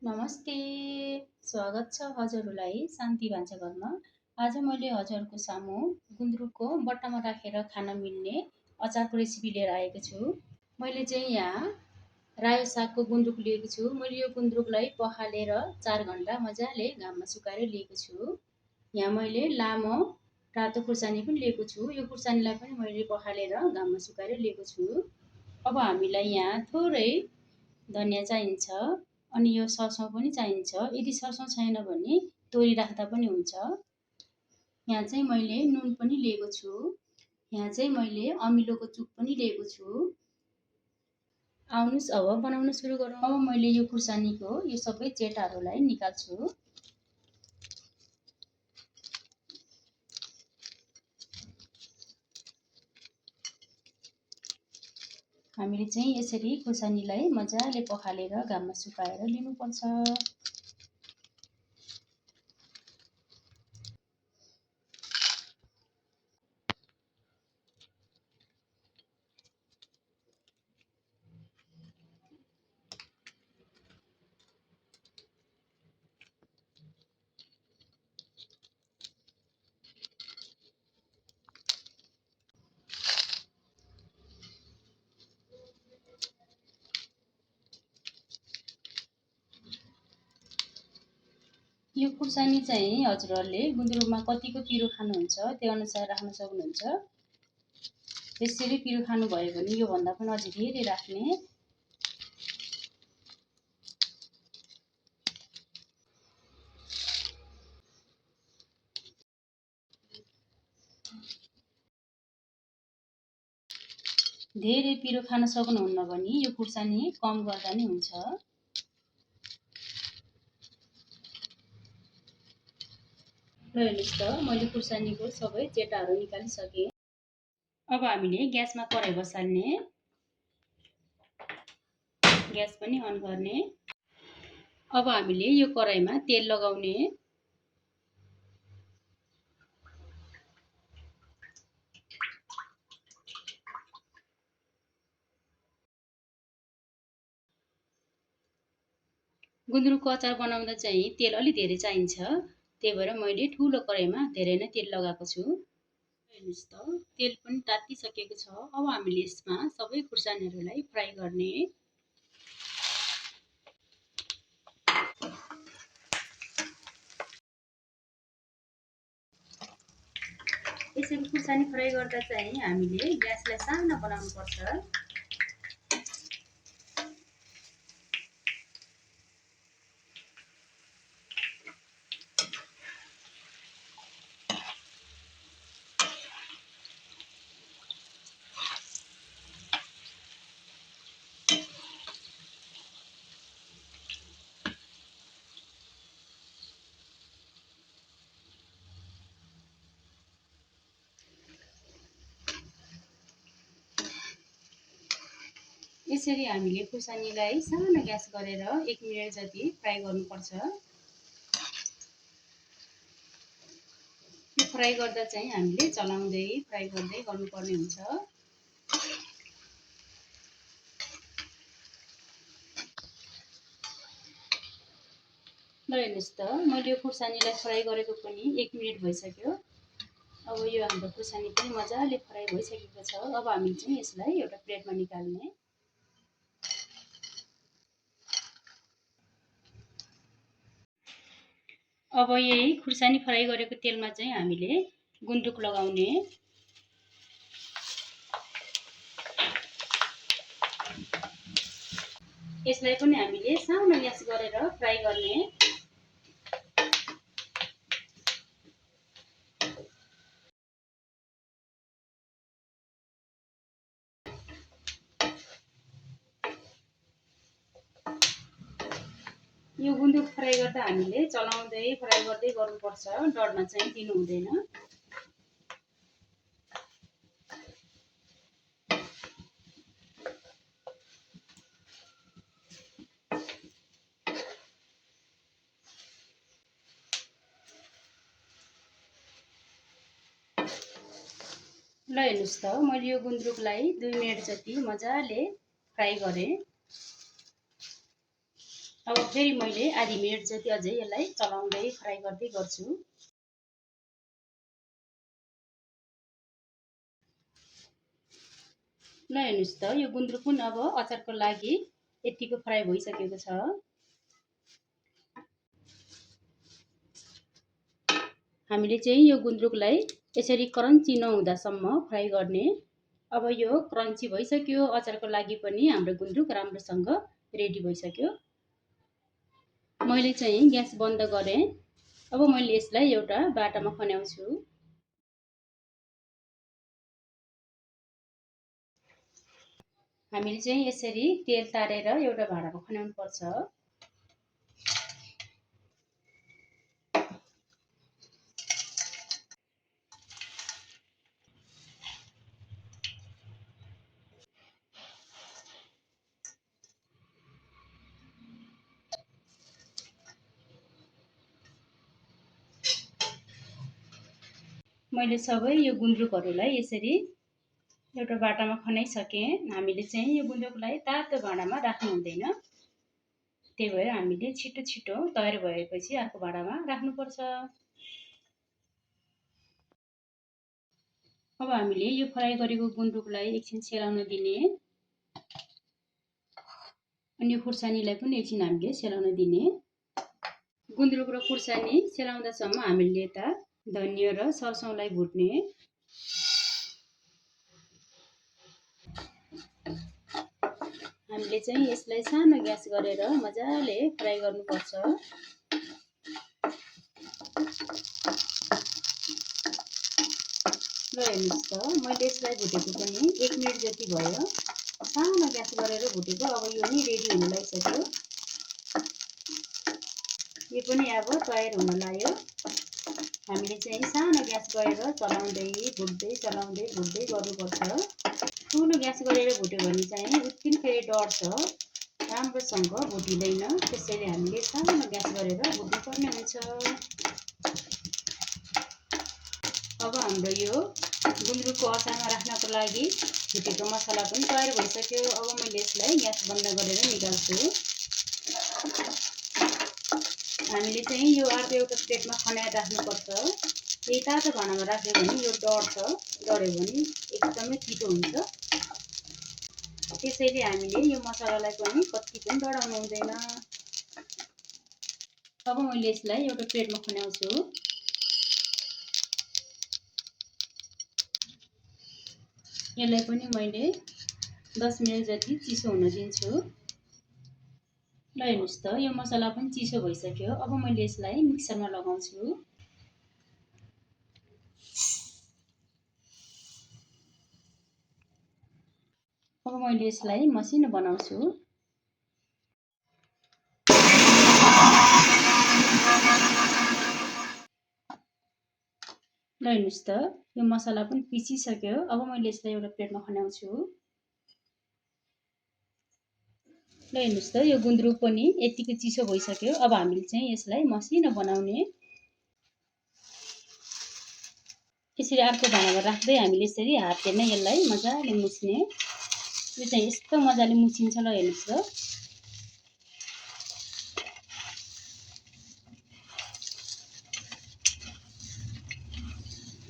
नमस्ते, स्वागत छ हजुरहरूलाई शान्ति भान्साघरमा। आज मैले हजुरहरूको सामु गुन्द्रुकको बट्टामा राखेर खान मिल्ने अचारको रेसिपी लिएर आएको छु। मैले चाहिँ यहाँ रायो सागको गुन्द्रुक लिएको छु। मैले यो गुन्द्रुकलाई पखालेर 4 घण्टा मजाले घाममा सुकाएर लिएको छु। यहाँ मैले लामो रातो खुर्सानी पनि लिएको छु। यो खुर्सानीलाई पनि मैले पखालेर घाममा सुकाएर लिएको छु। अब हामीलाई यहाँ थोरै धनियाँ चाहिन्छ अनि यो सरसो पनि चाहिन्छ। यदि सरसो छैन भने तोरी राख्दा पनि हुन्छ। यहाँ चाहिँ मैले नुन पनि लिएको छु। यहाँ चाहिँ मैले अमिलोको चुक पनि लिएको छु। आउनुहोस् अब बनाउन सुरु गरौँ। अब मैले यो खुर्सानीको यो सबै चेटाहरूलाई निकाल्छु। हामीले चाहिँ यसरी खुर्सानीलाई मजाले पखालेर घाममा सुकाएर लिनुपर्छ। यो खुर्सानी चाहिँ हजुरहरूले गुन्द्रुकमा कतिको पिरो खानुहुन्छ त्यो अनुसार राख्न सक्नुहुन्छ। त्यसरी पिरो खानुभयो भने योभन्दा पनि अझै धेरै राख्ने। धेरै पिरो खान सक्नुहुन्न भने यो खुर्सानी कम गर्दा नि हुन्छ। र हेर्नुहोस् त मैले खुर्सानीको सबै चेटाहरू निकालिसकेँ। अब हामीले ग्यासमा कराही बसाल्ने, ग्यास पनि अन गर्ने। अब हामीले यो कराहीमा तेल लगाउने। गुन्द्रुकको अचार बनाउँदा चाहिँ तेल अलि धेरै चाहिन्छ। त्यही भएर मैले ठुलो कराहीमा धेरै नै तेल लगाएको छु। हेर्नुहोस् त तेल पनि तातिसकेको छ। अब हामीले यसमा सबै खुर्सानीहरूलाई फ्राई गर्ने। यसरी खुर्सानी फ्राई गर्दा चाहिँ हामीले ग्यासलाई सानो बनाउनुपर्छ। यसरी हामीले खुर्सानीलाई सानो ग्यास गरेर 1 मिनेट जति फ्राई गर्नुपर्छ। यो फ्राई गर्दा चाहिँ हामीले चलाउँदै फ्राई गर्दै गर्नुपर्ने हुन्छ। ल हेर्नुहोस् त मैले यो खुर्सानीलाई फ्राई गरेको पनि 1 मिनेट भइसक्यो। अब यो हाम्रो खुर्सानी पनि मजाले फ्राई भइसकेको छ। अब हामी चाहिँ यसलाई एउटा प्लेटमा निकाल्ने। अब यही खुर्सानी फ्राई गरेको तेलमा चाहिँ हामीले गुन्द्रुक लगाउने। यसलाई पनि हामीले सानो ग्यास गरेर फ्राई गर्ने। यो गुन्द्रुक फ्राई गर्दा हामीले चलाउँदै फ्राई गर्दै गर्नुपर्छ, डढ्न चाहिँ दिनु हुँदैन। ल हेर्नुहोस् त मैले यो गुन्द्रुकलाई 2 मिनेट जति मजाले फ्राई गरेँ। अब फेरि मैले आधी मिनट जति अझै यसलाई चलाउँदै फ्राई गर्दै गर्छु। ल हेर्नुहोस् त यो गुन्द्रुक पनि अब अचारको लागि यतिको फ्राई भइसकेको छ। हामीले चाहिँ यो गुन्द्रुकलाई यसरी क्रन्ची नहुँदासम्म फ्राई गर्ने। अब यो क्रन्ची भइसक्यो, अचारको लागि पनि हाम्रो गुन्द्रुक राम्रोसँग रेडी भइसक्यो। मैले चाहिँ ग्यास बन्द गरेँ। अब मैले यसलाई एउटा बाटामा खन्याउँछु। हामीले चाहिँ यसरी तेल तारेर एउटा भाँडामा खन्याउनु पर्छ। मैले सबै यो गुन्द्रुकहरूलाई यसरी एउटा बाटामा खनाइसकेँ। हामीले चाहिँ यो गुन्द्रुकलाई तातो भाँडामा राख्नु हुँदैन। त्यही भएर हामीले छिटो छिटो तयार भएपछि अर्को भाँडामा राख्नुपर्छ। अब हामीले यो फ्राई गरेको गुन्द्रुकलाई एकछिन सेलाउन दिने। अनि यो खुर्सानीलाई पनि एकछिन हामीले सेलाउन दिने। गुन्द्रुक र खुर्सानी सेलाउँदासम्म हामीले यता धनिया र सर्सौँलाई भुट्ने। हामीले चाहिँ यसलाई सानो ग्यास गरेर मजाले फ्राई गर्नुपर्छ। ल हेर्नुहोस् त मैले यसलाई भुटेको पनि 1 मिनट जति भयो। सानो ग्यास गरेर भुटेको। अब यो नि रेडी हुन लागिसक्यो। यो पनि अब तयार हुन लाग्यो। हामीले चाहिँ सानो ग्यास गरेर चलाउँदै भुट्दै चलाउँदै भुट्दै गर्नुपर्छ। ठुलो ग्यास गरेर भुट्यो भने चाहिँ उत्तिकै डढ्छ, राम्रोसँग भुटिँदैन। त्यसैले हामीले सानो ग्यास गरेर भुट्नुपर्ने हुन्छ। अब हाम्रो यो गुन्द्रुकको अचारमा राख्नको लागि भुटेको मसला पनि तयार भइसक्यो। अब मैले यसलाई ग्यास बन्द गरेर निकाल्छु। हामीले चाहिँ यो अर्को एउटा प्लेटमा खनाएर राख्नुपर्छ। यही तातो भाँडामा राख्यो भने यो डढ्छ, डढ्यो भने एकदमै छिटो हुन्छ। त्यसैले हामीले यो मसलालाई पनि कति पनि डढाउनु हुँदैन। अब मैले यसलाई एउटा प्लेटमा खनाउँछु। यसलाई पनि मैले 10 मिनट जति चिसो हुन दिन्छु। ल हेर्नुहोस् त यो मसला पनि चिसो भइसक्यो। अब मैले यसलाई मिक्सरमा लगाउँछु। अब मैले यसलाई मसिनो बनाउँछु। ल हेर्नुहोस् त यो मसला पनि पिसिसक्यो। अब मैले यसलाई एउटा प्लेटमा खनाउँछु। ल हेर्नुहोस् त यो गुन्द्रुक पनि यतिकै चिसो भइसक्यो। अब हामीले चाहिँ यसलाई मसिनो बनाउने। यसरी अर्को भाँडामा राख्दै हामीले यसरी हातले नै यसलाई मजाले मुछ्ने। यो चाहिँ यस्तो मजाले मुछिन्छ। ल हेर्नुहोस् त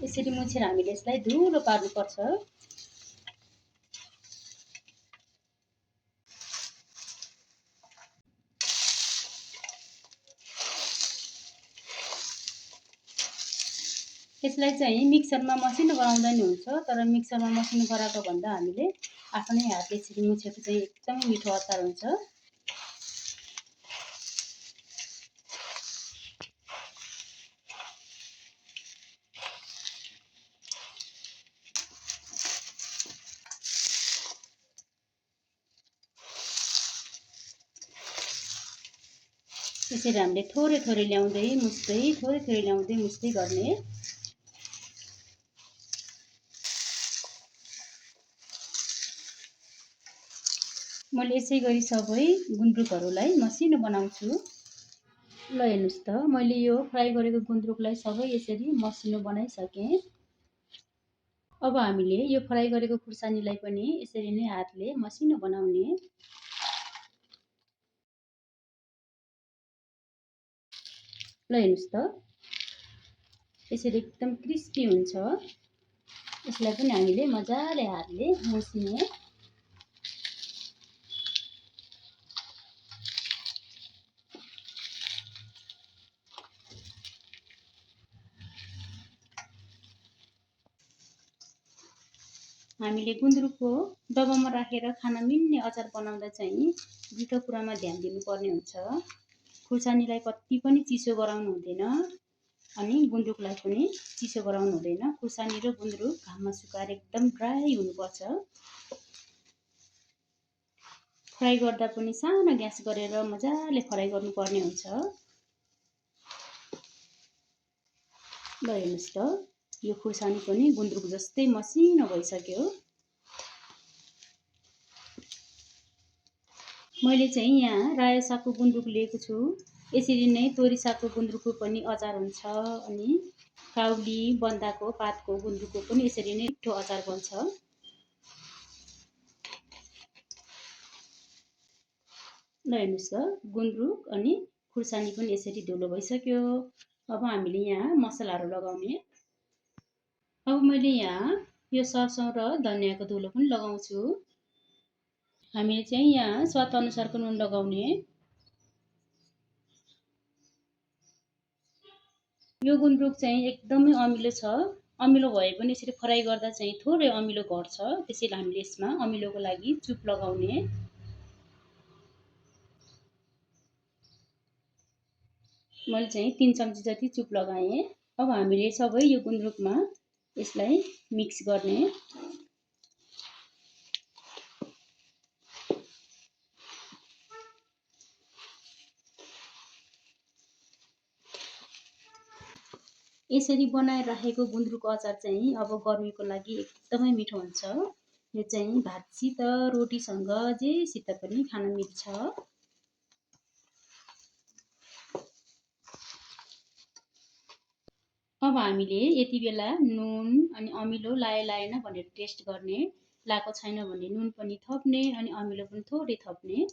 यसरी मुछेर हामीले यसलाई धुलो पार्नुपर्छ। यसलाई चाहिँ मिक्सरमा मसिनो बनाउँदा नि हुन्छ, तर मिक्सरमा मसिनो गराएको भन्दा हामीले आफ्नै हातले यसरी मुछेको चाहिँ एकदमै मिठो अचार हुन्छ। यसरी हामीले थोरै थोरै ल्याउँदै मुछ्दै, थोरै थोरै ल्याउँदै मुछ्दै गर्ने। मैले यसै गरी सबै गुन्द्रुकहरूलाई मसिनो बनाउँछु। ल हेर्नुहोस् त मैले यो फ्राई गरेको गुन्द्रुकलाई सबै यसरी मसिनो बनाइसकेँ। अब हामीले यो फ्राई गरेको खुर्सानीलाई पनि यसरी नै हातले मसिनो बनाउने। ल हेर्नुहोस् त, यसरी एकदम क्रिस्पी हुन्छ। यसलाई पनि हामीले मजाले हातले मुछ्ने। हामीले गुन्द्रुकको डब्बामा राखेर खान मिल्ने अचार बनाउँदा चाहिँ दुईवटा कुरामा ध्यान दिनुपर्ने हुन्छ। खुर्सानीलाई कति पनि चिसो गराउनु हुँदैन अनि गुन्द्रुकलाई पनि चिसो गराउनु हुँदैन। खुर्सानी र गुन्द्रुक घाममा सुकाएर एकदम ड्राई हुनुपर्छ। फ्राई गर्दा पनि सानो ग्यास गरेर मजाले फ्राई गर्नुपर्ने हुन्छ। ल हेर्नुहोस् त, यो खुर्सानी पनि गुन्द्रुक जस्तै मसिनो भइसक्यो। मैले चाहिँ यहाँ रायो सागको गुन्द्रुक लिएको छु। यसरी नै तोरी सागको गुन्द्रुकको पनि अचार हुन्छ अनि काउली बन्दाको पातको गुन्द्रुकको पनि यसरी नै मिठो अचार बन्छ। ल हेर्नुहोस् त, गुन्द्रुक अनि खुर्सानी पनि यसरी धुलो भइसक्यो। अब हामीले यहाँ मसलाहरू लगाउने। अब मैले यहाँ यो सर्सौं र धनियाँको धुलो पनि लगाउँछु। हामीले चाहिँ यहाँ स्वाद अनुसारको नुन लगाउने। यो गुन्द्रुक चाहिँ एकदमै अमिलो छ। अमिलो भए पनि यसरी फ्राई गर्दा चाहिँ थोरै अमिलो घट्छ। त्यसैले हामीले यसमा अमिलोको लागि चुप लगाउने। मैले चाहिँ 3 चम्ची जति चुप लगाएँ। अब हामीले सबै यो गुन्द्रुकमा यसलाई मिक्स गर्ने। यसरी बनाएर राखेको गुन्द्रुकको अचार चाहिँ अब गर्मीको लागि एकदमै मिठो हुन्छ। यो चाहिँ भातसित रोटीसँग जेसित पनि खान मिल्छ। अब हामीले यति बेला नुन अनि अमिलो लाएन भनेर टेस्ट गर्ने। लाएको छैन भने नुन पनि थप्ने अनि अमिलो पनि थोरै थप्ने।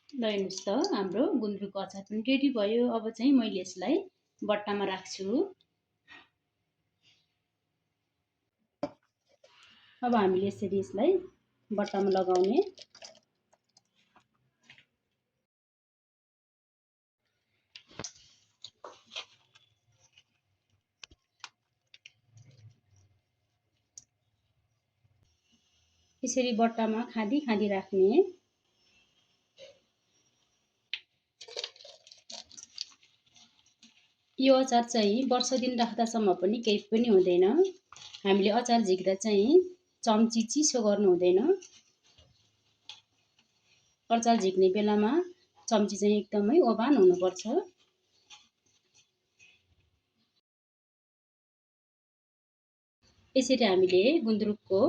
ल हेर्नुहोस् त, हाम्रो गुन्द्रुकको अचार पनि रेडी भयो। अब चाहिँ मैले यसलाई बट्टामा राख्छु। अब हामीले यसरी यसलाई बट्टामा लगाउने। यसरी बट्टामा खाँदी खाँदी राख्ने। यो अचार चाहिँ वर्ष दिन राख्दासम्म पनि केही पनि हुँदैन। हामीले अचार झिक्दा चाहिँ चम्ची चिसो गर्नु हुँदैन। अचार झिक्ने बेलामा चम्ची चाहिँ एकदमै ओभान हुनुपर्छ। यसरी हामीले गुन्द्रुकको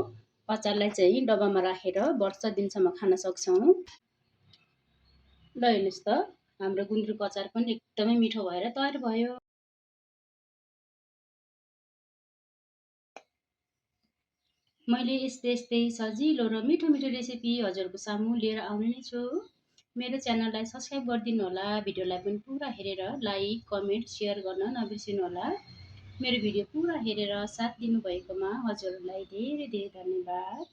अचारलाई चाहिँ डब्बामा राखेर वर्ष दिनसम्म खान सक्छौँ। ल हेर्नुहोस् त, हाम्रो गुन्द्रुकको अचार पनि एकदमै मिठो भएर तयार भयो। मैले यस्तै सजिलो र मिठो रेसिपी हजुरको सामु लिएर आउने नै छु। मेरो च्यानललाई सब्स्क्राइब गरिदिनु होला। भिडियोलाई पनि पुरा हेरेर लाइक, कमेन्ट, सेयर गर्न नबिर्सिनु होला। मेरो भिडियो पुरा हेरेर साथ दिनुभएकोमा हजुरहरूलाई धेरै धेरै धन्यवाद।